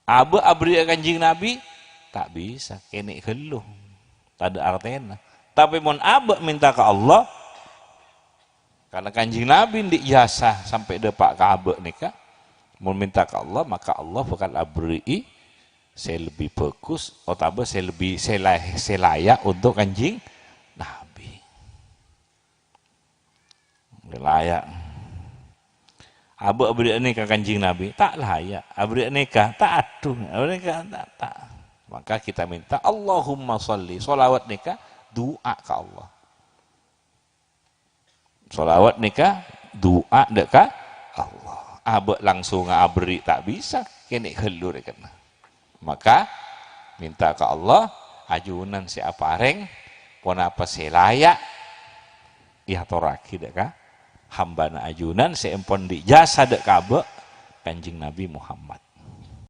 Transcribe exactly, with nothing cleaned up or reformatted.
Abâ' aberri'â Kanjeng Nabi, ta' bisa, kènè' ghâllu. Tadâ' artèna. Tapè mon abâ' mènta ka Allah, karna Kanjeng Nabi andi' jasa sampè' dâpa' ka abâ' nèka, mon mènta ka Allah, maka Allah bhâkal aberri'i sè lebbi bhâghus otabâ sè lebbi, sè la-, sè layak untuk Kanjeng Nabi. Layak. Abâ' aberri'â nèka Kanjeng Nabi, ta' layak. Aberri'â nèka, ta' adhu. Aberri'â nèka, ta', ta'. Maka kita minta, "Allahumma shalli." Shalawat nèka du'a ka Allah. Shalawat nèka du'a dâ' ka Allah. Abâ' langsung aberri' ta' bisa, kènè' ghâllu rèkenna. Maka, minta ka Allah, ajunan sè aparèng ponapa sè layak èyatorraghi dâ' ka hambâna ajunan sè empon andi' jasa dâ' ka abâ' Kanjeng Nabi Muhammad.